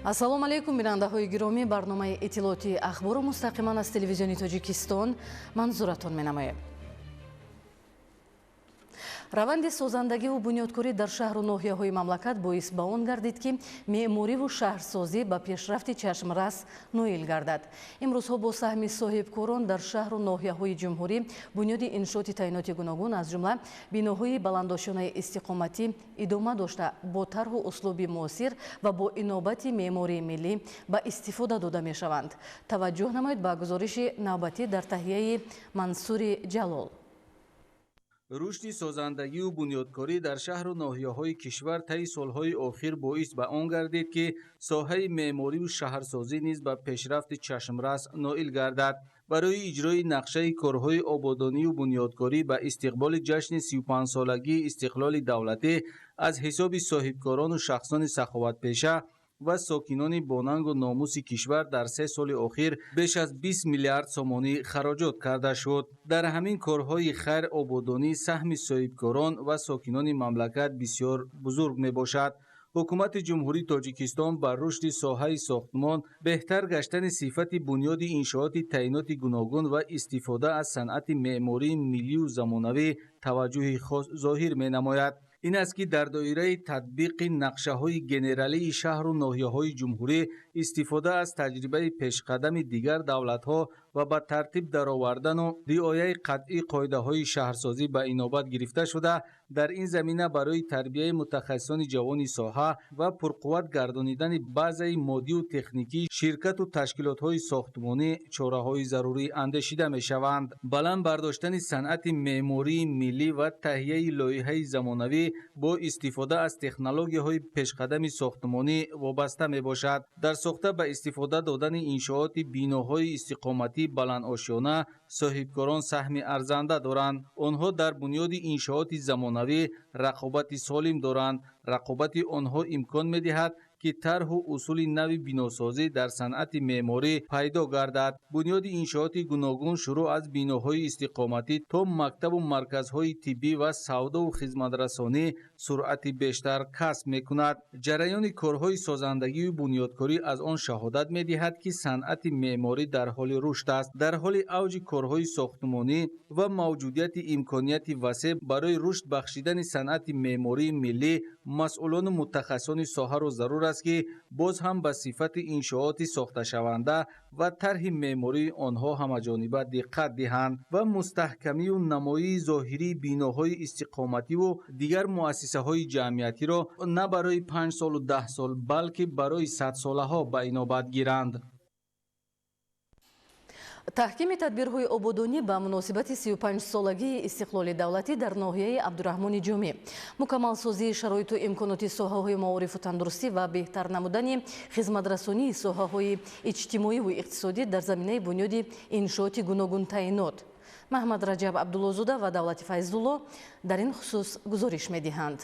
Ассалому алайкум, бинандаҳои гиромӣ. Барномаи иттилоотии Ахбору мустақиман аз Телевизиони Тоҷикистон манзуратон менамоем. Раванди созандагиву бунёдкорӣ дар шаҳру ноҳияҳои мамлакат боис ба он гардид, ки меъмориву шаҳрсозӣ ба пешрафти чашмрас ноил гардад. Имрӯзҳо бо саҳми соҳибкорон дар шаҳру ноҳияҳои ҷумҳурӣ бунёди иншооти таъиноти гуногун, аз ҷумла биноҳои баландошёнаи истиқоматӣ идома дошта, бо тарҳу услуби муосир ва бо инобати меъмории миллӣ ба истифода дода мешаванд. Таваҷҷӯҳ намоед ба гузориши навбатӣ дар таҳияи Мансури Ҷалол. Рушди созандагиву бунёдкорӣ дар шаҳру ноҳияҳои кишвар таи солҳои охир боис ба он гардид, ки соҳаи меъмориву шаҳрсозӣ низ ба пешрафти чашмрас ноил гардад. Барои иҷрои нақшаи корҳои ободонию бунёдкорӣ ба истиқболи ҷашни 35-солагии истиқлоли давлатӣ аз ҳисоби соҳибкорону шахсони саховатпеша ва сокинони бонангу номуси кишвар дар 3 соли охир беш аз 20 миллиард сомонӣ хароҷот карда шуд. Дар ҳамин корҳои хайр ободонӣ саҳми соҳибкорон ва сокинони мамлакат бисёр бузург мебошад. Ҳукумати Ҷумҳурии Тоҷикистон бар рушди соҳаи сохтмон, беҳтар гаштани сифати бунёди иншооти таъиноти гуногун ва истифода аз санъати меъмории миллию замонавӣ таваҷҷӯҳи хос зоҳир менамояд. Ин аст, ки дар доираи татбиқи нақшаҳои генералии шаҳру ноҳияҳои ҷумҳурӣ, истифода аз таҷрибаи пешқадами дигар давлатҳо ва ба тартиб даровардану риояи қатъии қоидаҳои шаҳрсозӣ ба инобат гирифта шуда, дар ин замина барои тарбияи мутахассисони ҷавони соҳа ва пурқувват гардонидани базаи моддию техникии ширкату ташкилотҳои сохтмонӣ чораҳои зарурӣ андешида мешаванд. Баланд бардоштани санъати меъмории миллӣ ва таҳияи лоиҳаи замонавӣ бо истифода аз технологияҳои пешқадами сохтмонӣ вобаста мебошад. Дар сохта ба истифода додани иншооти биноҳои истиқоматӣ баландошёна соҳибкорон саҳми арзанда доранд. Онҳо дар бунёди иншооти замонавӣ рақобати солим доранд. Рақобати онҳо имкон медиҳад, ки тарҳу усули нави биносозӣ дар санъати меъморӣ пайдо гардад. Бунёди иншооти гуногун, шурӯъ аз биноҳои истиқоматӣ то мактабу марказҳои тиббӣ ва савдову хизматрасонӣ, суръати бештар касб мекунад. Ҷараёни корҳои созандагию бунёдкорӣ аз он шаҳодат медиҳад, ки санъати меъморӣ дар ҳоли рушд аст. Дар ҳоли авҷи корҳои сохтмонӣ ва мавҷудияти имконияти васеъ барои рушд бахшидани санъати меъмории миллӣ, масъулону мутахассисони соҳаро зарур аст, ки боз ҳам ба сифати иншооти сохташаванда ва тарҳи меъмории онҳо ҳамаҷониба диққат диҳанд ва мустаҳкамию намоии зоҳирии биноҳои истиқомативу дигар муассисаҳои ҷамъиятиро на барои 5 солу 10 сол, балки барои садсолаҳо ба инобат гиранд. Таҳкими тадбирҳои ободонӣ ба муносибати 35-солагии истиқлоли давлатӣ дар ноҳияи Абдураҳмони Ҷомӣ, мукаммалсозии шароиту имконоти соҳаҳои маорифу тандурустӣ ва беҳтар намудани хизматрасонии соҳаҳои иҷтимоиву иқтисодӣ дар заминаи бунёди иншооти гуногунтаъинот. Маҳмад Раҷаб Абдуллозода ва Давлати Файзулло дар ин хусус гузориш медиҳанд.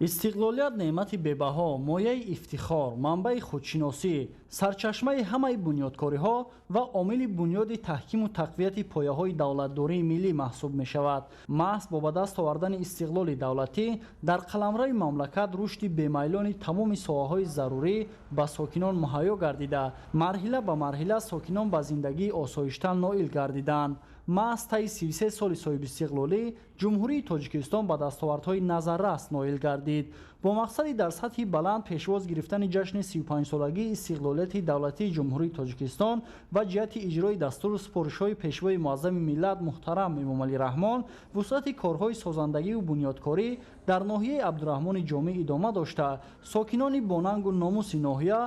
Истиқлолият неъмати бебаҳо, мояи ифтихор, манбаи худшиносӣ, сарчашмаи ҳамаи бунёдкориҳо ва омили бунёди таҳкиму тақвияти пояҳои давлатдории миллӣ маҳсуб мешавад. Маҳз бо ба даст овардани истиқлоли давлатӣ дар қаламрави мамлакат рушди бемайлони тамоми соҳаҳои зарурӣ ба сокинон муҳайё гардида, марҳила ба марҳила сокинон ба зиндагии осоишта ноил гардиданд. Маҳз таи 33 соли соҳибистиқлолӣ Ҷумҳурии Тоҷикистон ба дастовардҳои назаррас ноил гардид. Бо мақсади дар сатҳи баланд пешвоз гирифтани ҷашни 35-солагии истиқлолияти давлатии Ҷумҳурии Тоҷикистон ва ҷиҳати иҷрои дастуру супоришҳои Пешвои муаззами миллат муҳтарам Эмомалӣ Раҳмон вусъати корҳои созандагиву бунёдкорӣ дар ноҳияи Абдураҳмони Ҷомӣ идома дошта, сокинони бонангу номуси ноҳия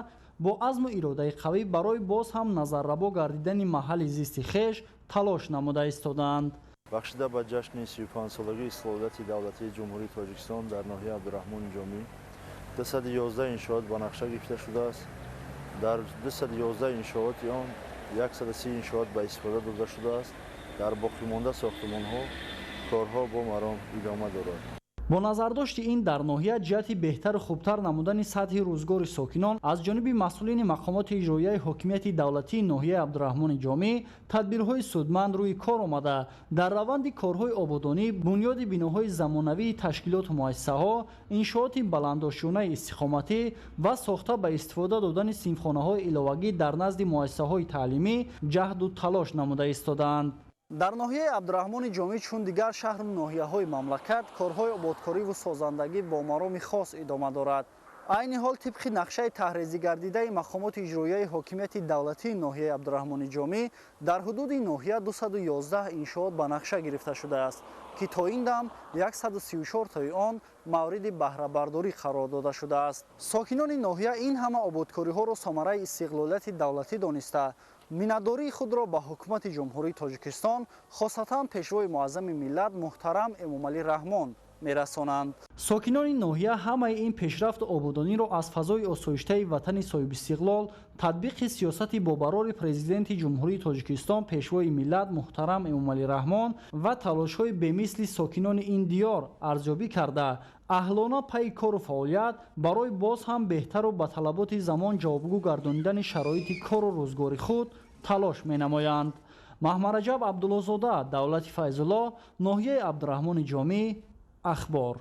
бо азму иродаи қавӣ барои боз ҳам назаррабо гардидани маҳалли зисти хеш талош намуда истодаанд. Бахшида ба ҷашни 35-солагии истиқлолияти давлатии Ҷумҳурии Тоҷикистон дар ноҳияи Абдураҳмони Ҷомӣ 211 иншоот ба нақша гирифта шудааст. Дар 211 иншооти он 130 иншоот ба истифода дода шудааст. Дар боқимонда сохтмонҳо корҳо бо маром идома дорад. Бо назардошти ин дар ноҳия ҷиҳати беҳтару хубтар намудани сатҳи рӯзгори сокинон аз ҷониби масъулини мақомоти иҷроияи ҳокимияти давлатии ноҳияи Абдураҳмони Ҷомӣ тадбирҳои судманд рӯи кор омада, дар раванди корҳои ободонӣ, бунёди биноҳои замонавии ташкилоту муассисаҳо, иншооти баландошёнаи истиқоматӣ ва сохта ба истифода додани синфхонаҳои иловагӣ дар назди муассисаҳои таълимӣ ҷаҳду талош намуда истодаанд. Дар ноҳияи Абдураҳмони Ҷомӣ, чун дигар шаҳру ноҳияҳои мамлакат, корҳои ободкориву созандагӣ бо мароми хос идома дорад. Айни ҳол тибқи нақшаи таҳрезигардидаи мақомоти иҷроияи ҳокимияти давлатии ноҳияи Абдураҳмони Ҷомӣ дар ҳудуди ноҳия 211 иншоот ба нақша гирифта шудааст, ки то ин дам 134 тои он мавриди баҳрабардорӣ қарор дода шудааст. Сокинони ноҳия ин ҳама ободкориҳоро самараи истиқлолияти давлатӣ дониста, миннатдории худро ба ҳукумати Ҷумҳурии Тоҷикистон, хосатан Пешвои муаззами миллат муҳтарам Эмомалӣ Раҳмон мерасонанд. Сокинони ноҳия ҳамаи ин пешрафту ободониро аз фазои осоиштаи ватани соҳибистиқлол, татбиқи сиёсати бобарори Президенти Ҷумҳурии Тоҷикистон, Пешвои миллат муҳтарам Эмомалӣ Раҳмон ва талошҳои бемисли сокинони ин диёр арзёбӣ карда, аҳлона пайи кору фаъолият барои боз ҳам беҳтару ба талаботи замон ҷавобгӯ гардонидани шароити кору рӯзгори худ талош менамоянд. Маҳмараҷаб Абдуллозода, Давлати Файзулло, ноҳияи Абдураҳмони Ҷомӣ, Ахбор.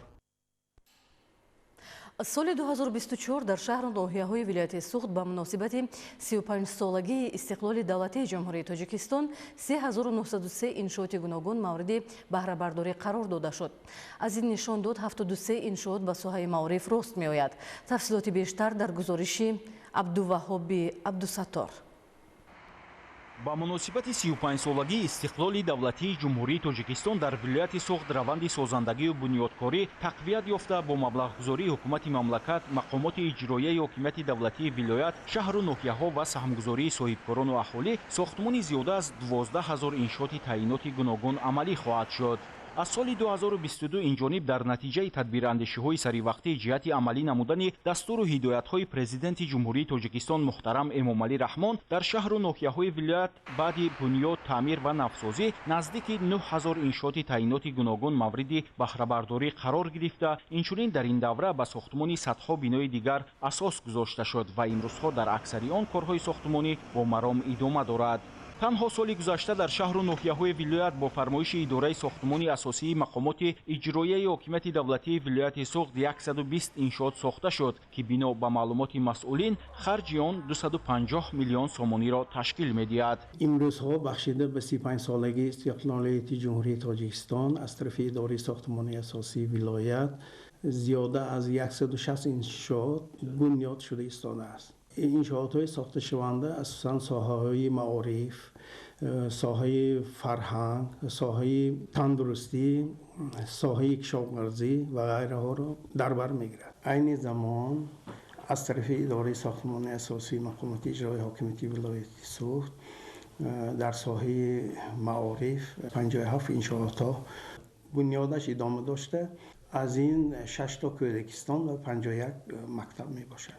Соли 2024 дар шаҳру ноҳияҳои вилояти Суғд ба муносибати 35-солагии истиқлоли давлатии Ҷумҳурии Тоҷикистон 3903 иншооти гуногун мавриди баҳрабардорӣ қарор дода шуд. Аз ин нишон дод 73 иншоот ба соҳаи маориф рост меояд. Тафсилоти бештар дар гузориши Абдуваҳоби Абдусаттор. Ба муносибати 35-солагии истиқлоли давлатии Ҷумҳурии Тоҷикистон дар вилояти Суғд раванди созандагию бунёдкорӣ тақвият ёфта, бо маблағгузории ҳукумати мамлакат, мақомоти иҷроияи ҳокимияти давлатии вилоят, шаҳру ноҳияҳо ва саҳмгузории соҳибкорону аҳолӣ сохтмони зиёда аз 12 ҳазор иншооти таъиноти гуногун амалӣ хоҳад шуд. Аз соли 2022 инҷониб дар натиҷаи тадбирандешиҳои саривақтӣ ҷиҳати амалӣ намудани дастуру ҳидоятҳои Президенти Ҷумҳурии Тоҷикистон муҳтарам Эмомалӣ Раҳмон дар шаҳру ноҳияҳои вилоят баъди бунёд, таъмир ва навсозӣ наздики 9000 иншооти таъиноти гуногун мавриди баҳрабардорӣ қарор гирифта, инчунин дар ин давра ба сохтмони садҳо бинои дигар асос гузошта шуд ва имрӯзҳо дар аксари он корҳои сохтмонӣ бо маром идома дорад. Танҳо соли гузашта дар шаҳру ноҳияҳои вилоят бо фармоиши идораи сохтмони асосии мақомоти иҷроияи ҳокимияти давлатии вилояти Суғд 120 иншоот сохта шуд, ки бино ба маълумоти масъулин харҷи он 250 миллион сомониро ташкил медиҳад. Имрӯзҳо бахшида ба 35-солагии истиқлолияти Ҷумҳурии Тоҷикистон аз тарафи идораи сохтмони асосии вилоят зиёда аз 160 иншоот бунёд шуда истодааст. Иншоотҳои сохташаванда асосан соҳаҳои маориф, соҳаи фарҳанг, соҳаи тандурустӣ, соҳаи кишоварзӣ ва ғайраҳоро дар бар мегирад. Айни замон аз тарафи идораи сохтмони асосии мақомоти иҷроии ҳокимияти вилояти Суғд дар соҳаи маориф 57 иншоотҳо бунёдаш идома дошта, аз ин 6 то кӯдакистон ва 51 мактаб мебошад.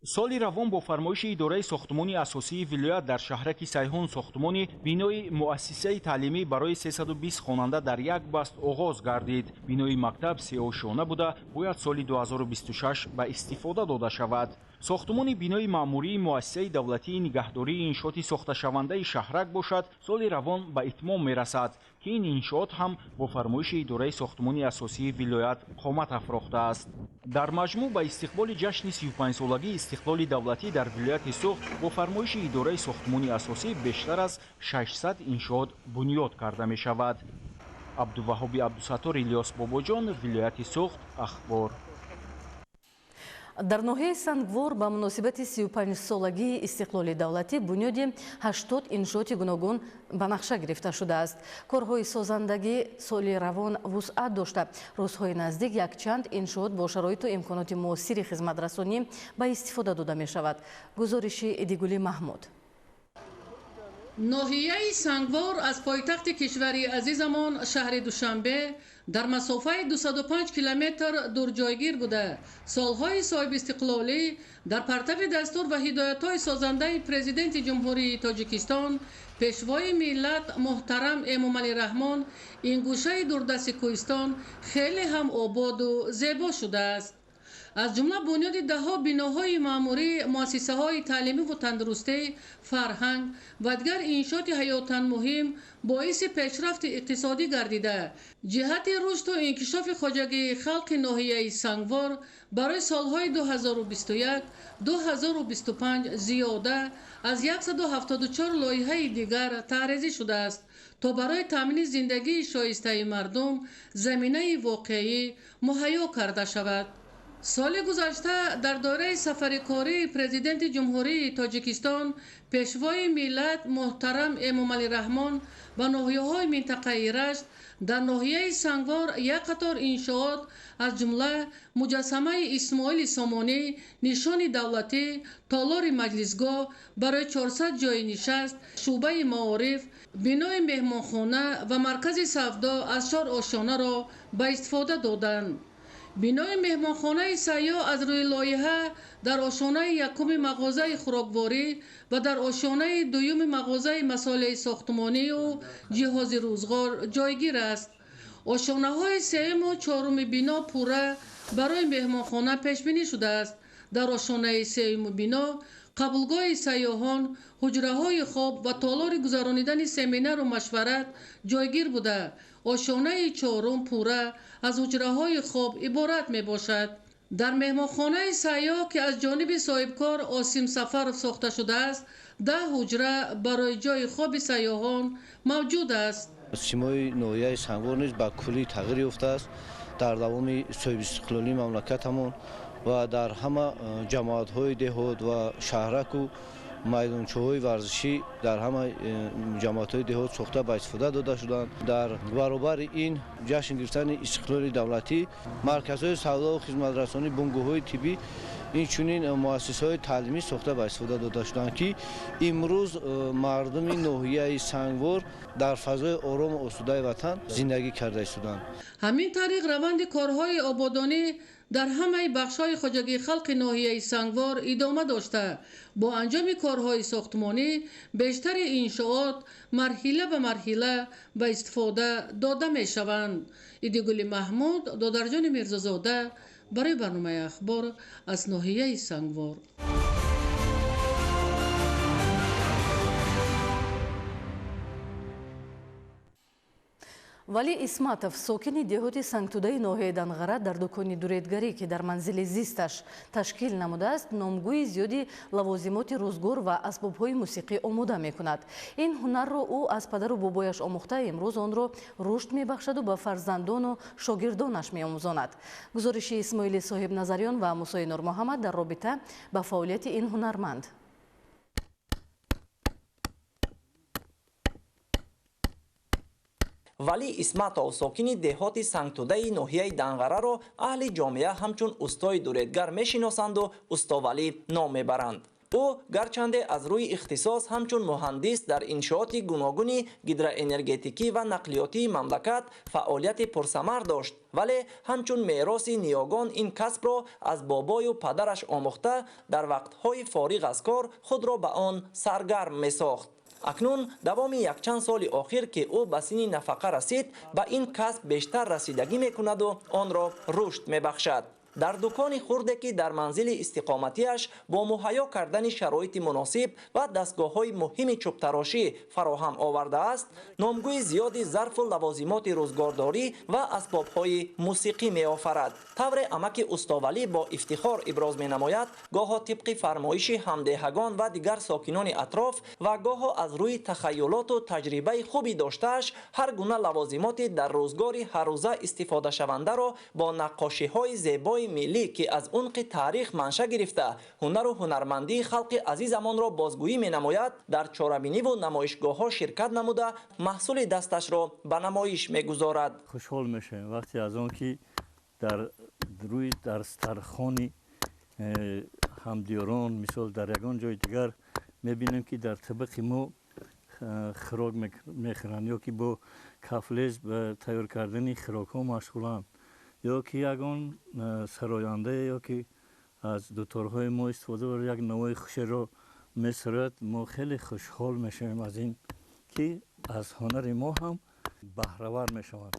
Соли равон бо фармоиши идораи сохтмони асосии вилоят дар шаҳраки Сайҳун сохтмони бинои муассисаи таълимӣ барои 320 хонанда дар як баст оғоз гардид. Бинои мактаб сеошёна буда, бояд соли 2026 ба истифода дода шавад. Сохтмони бинои маъмурии муассисаи давлатии нигаҳдории иншооти сохташавандаи шаҳрак бошад, соли равон ба итмом мерасад, ки ин иншоот ҳам бо фармоиши идораи сохтмони асосии вилоят қомат афрохтааст. Дар маҷмӯъ ба истиқболи ҷашни 35-солагии истиқлоли давлатӣ дар вилояти Суғд бо фармоиши идораи сохтмони асосӣ бештар аз 600 иншоот бунёд карда мешавад. Абдуваҳоби Абдусаттор, Илёс Бобоҷон, вилояти Суғд, Ахбор. Дар ноҳияи Сангвор ба муносибати 35-солагии истиқлоли давлатӣ бунёди 80 иншооти гуногун ба нақша гирифта шудааст. Корҳои созандагӣ соли равон вусъат дошта, рӯзҳои наздик якчанд иншоот бо шароиту имконоти муосири хизматрасонӣ ба истифода дода мешавад. Гузориши Идигули Маҳмуд. Ноҳияи Сангвор аз пойтахти кишвари азизамон шаҳри Душанбе дар масофаи 205 километр дурҷойгир буда, солҳои соҳибистиқлолӣ дар партави дастур ва ҳидоятҳои созандаи Президенти Ҷумҳурии Тоҷикистон, Пешвои миллат муҳтарам Эмомалӣ Раҳмон, ин гӯшаи дурдасти кӯҳистон хеле ҳам ободу зебо шудааст. Аз ҷумла бунёди даҳҳо биноҳои маъмурӣ, муассисаҳои таълимиву тандурустӣ, фарҳанг ва дигар иншооти ҳаётан муҳим боиси пешрафти иқтисодӣ гардида, ҷиҳати рушду инкишофи хоҷагии халқи ноҳияи Сангвор барои солҳои 2021-2025 зиёда аз 174 лоиҳаи дигар таҳризӣ шудааст, то барои таъмини зиндагии шоистаи мардум заминаи воқеӣ муҳайё карда шавад. Соли гузашта дар доираи сафари кории Президенти Ҷумҳурии Тоҷикистон, Пешвои миллат муҳтарам Эмомалӣ Раҳмон ба ноҳияҳои минтақаи Рашт, дар ноҳияи Сангвор як қатор иншоот, аз ҷумла муҷассамаи Исмоили Сомонӣ, нишони давлатӣ, толори маҷлисгоҳ барои 400 ҷойи нишаст, шӯъбаи маориф, бинои меҳмонхона ва маркази савдо аз чор ошёнаро ба истифода доданд. Бинои меҳмонхонаи сайёҳ аз рӯи лоиҳа дар ошёнаи якуми мағозаи хӯрокворӣ ва дар ошёнаи дуюми мағозаи масолеҳи сохтмонию ҷиҳози рӯзғор ҷойгир аст. Ошёнаҳои сеюму чоруми бино пурра барои меҳмонхона пешбинӣ шудааст. Дар ошёнаи сеюми бино қабулгоҳи сайёҳон, ҳуҷраҳои хоб ва толори гузаронидани семинару машварат ҷойгир буда, ошёнаи чорум пурра аз ҳуҷраҳои хоб иборат мебошад. Дар меҳмонхонаи сайёҳ, ки аз ҷониби соҳибкор Осим Сафаров сохта шудааст, 10 ҳуҷра барои ҷойи хоби сайёҳон мавҷуд аст. Симои ноҳияи Сангвор низ ба куллӣ тағйир ёфтааст дар давоми соҳибистиқлолии мамлакатамон ва дар ҳама ҷамоатҳои деҳот ва шаҳраку майдончаҳои варзишӣ дар ҳама ҷамоатҳои деҳот сохта ба истифода дода шуданд. Дар баробари ин ҷашн гирифтани истиқлоли давлатӣ, марказҳои савдову хизматрасонӣ, бунгоҳҳои тиббӣ, инчунин муассисаҳои таълимӣ сохта ба истифода дода шуданд, ки имрӯз мардуми ноҳияи Сангвор дар фазои орому осудаи ватан зиндагӣ карда истоданд. Ҳамин тариқ раванди корҳои ободонӣ дар ҳамаи бахшҳои хоҷагии халқи ноҳияи Сангвор идома дошта, бо анҷоми корҳои сохтмонӣ бештари иншоот марҳила ба марҳила ба истифода дода мешаванд. Идигули Маҳмуд, Додарҷони Мирзозода барои барномаи Ахбор аз ноҳияи Сангвор. Валӣ Исматов, сокини деҳоти Сангтудаи ноҳияи Данғара, дар дукони дуредгарӣ, ки дар манзили зисташ ташкил намудааст, номгӯи зиёди лавозимоти рӯзгор ва асбобҳои мусиқӣ омода мекунад. Ин ҳунарро ӯ аз падару бобояш омӯхта, имрӯз онро рушд мебахшаду ба фарзандону шогирдонаш меомӯзонад. Гузориши Исмоили Соҳибназарён ва Мусои Нурмуҳаммад дар робита ба фаъолияти ин ҳунарманд. Валӣ Исматов, сокини деҳоти Сангтудаи ноҳияи Данғараро аҳли ҷомеа ҳамчун устои дуредгар мешиносанду Устовалӣ ном мебаранд. Ӯ гарчанде аз рӯи ихтисос ҳамчун муҳандис дар иншооти гуногуни гидроэнергетикӣ ва нақлиётии мамлакат фаъолияти пурсамар дошт, вале ҳамчун мероси ниёгон ин касбро аз бобою падараш омӯхта, дар вақтҳои фориғ аз кор худро ба он саргарм месохт. Акнун давоми якчанд соли охир, ки ӯ ба синни нафақа расид, ба ин касб бештар расидагӣ мекунаду онро рушд мебахшад. Дар дукони хурде, ки дар манзили истиқоматиаш бо муҳайё кардани шароити муносиб ва дастгоҳҳои муҳими чӯбтарошӣ фароҳам овардааст, номгӯи зиёди зарфу лавозимоти рӯзгордорӣ ва асбобҳои мусиқӣ меофарад. Тавре амаки Устовалӣ бо ифтихор иброз менамояд, гоҳо тибқи фармоиши ҳамдеҳагон ва дигар сокинони атроф ва гоҳо аз рӯи тахайюлоту таҷрибаи хуби доштааш ҳар гуна лавозимоти дар рӯзгори ҳаррӯза истифодашавандаро бо наққошиҳои зебои миллӣ, ки аз унқи таърих манша гирифта, ҳунару ҳунармандии халқи азизамонро бозгӯӣ менамояд, дар чорабиниву намоишгоҳҳо ширкат намуда, маҳсули дасташро ба намоиш мегузорад. Хушҳол мешавем вақте аз он ки дар рӯи дарстархони ҳамдиёрон, мисол дар ягон ҷои дигар мебинем, ки дар табақи мо Хӯрок мехӯранд ё ки бо кафлез ба тайёр кардани хӯрокҳо машғуланд, ё ки ягон сарояндае ё ки аз дуторҳои мо истифода бар як навои хушеро месарояд, мо хеле хушҳол мешавем аз ин ки аз ҳунари мо ҳам баҳравар мешаванд.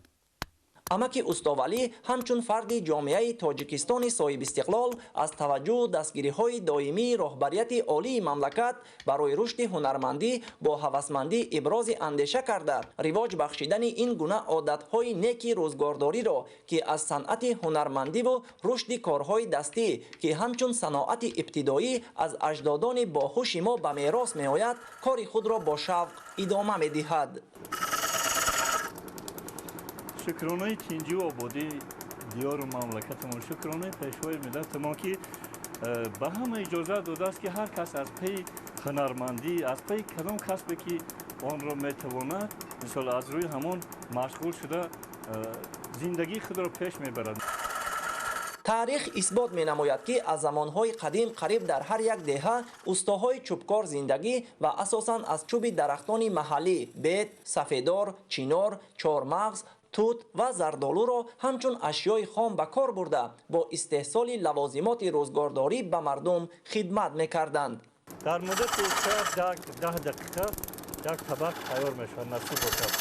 Амаки Устовалӣ ҳамчун фарди ҷомеаи Тоҷикистони соҳибистиқлол аз таваҷҷӯҳу дастгириҳои доимии роҳбарияти олии мамлакат барои рушди ҳунармандӣ бо ҳавасмандӣ ибрози андеша карда, ривоҷ бахшидани ин гуна одатҳои неки рӯзгордориро, ки аз санъати ҳунармандиву рушди корҳои дастӣ, ки ҳамчун саноати ибтидоӣ аз аҷдодони боҳуши мо ба мерос меояд, кори худро бо шавқ идома медиҳад. Шукронаи тинҷиву ободии диёру мамлакатамон, шукронаи пешвои миллатамон, ки ба ҳама иҷозат додааст, ки ҳар кас аз пайи ҳунармандӣ, аз пайи кадом касбе ки онро метавонад, мисол, аз рӯи ҳамон машғул шуда зиндагии худро пеш мебарад. Таърих исбот менамояд, ки аз замонҳои қадим қариб дар ҳар як деҳа устоҳои чӯбкор зиндагӣ ва асосан аз чӯби дарахтони маҳаллӣ бед, сафедор, чинор, чормағз, тут ва зардолуро ҳамчун ашёи хом ба кор бурда, бо истеҳсоли лавозимоти рӯзгордорӣ ба мардум хидмат мекарданд. Дар муддати шояд 10 дақиқа як табақ тайёр мешавад, насиб бошад.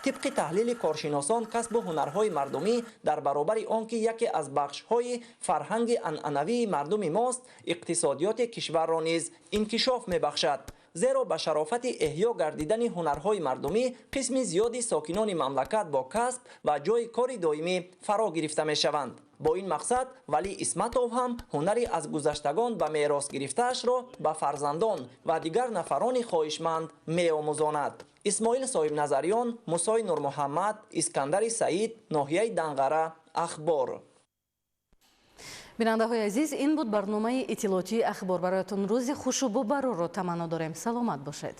Тибқи таҳлили коршиносон, касбу ҳунарҳои мардумӣ дар баробари он ки яке аз бахшҳои фарҳанги анъанавии мардуми мост, иқтисодиёти кишварро низ инкишоф мебахшад, зеро ба шарофати эҳё гардидани ҳунарҳои мардумӣ қисми зиёди сокинони мамлакат бо касб ва ҷойи кори доимӣ фаро гирифта мешаванд. Бо ин мақсад Валӣ Исматов ҳам ҳунари аз гузаштагон ба мерос гирифтаашро ба фарзандон ва дигар нафарони хоҳишманд меомӯзонад. Исмоил Соҳибназариён, Мусои Нурмуҳаммад, Искандари Саид, ноҳияи Данғара, Ахбор. Бинандаҳои азиз, ин буд барномаи иттилоотии Ахбор. Бароятон рӯзи хушу бобарорро таманно дорем. Саломат бошед.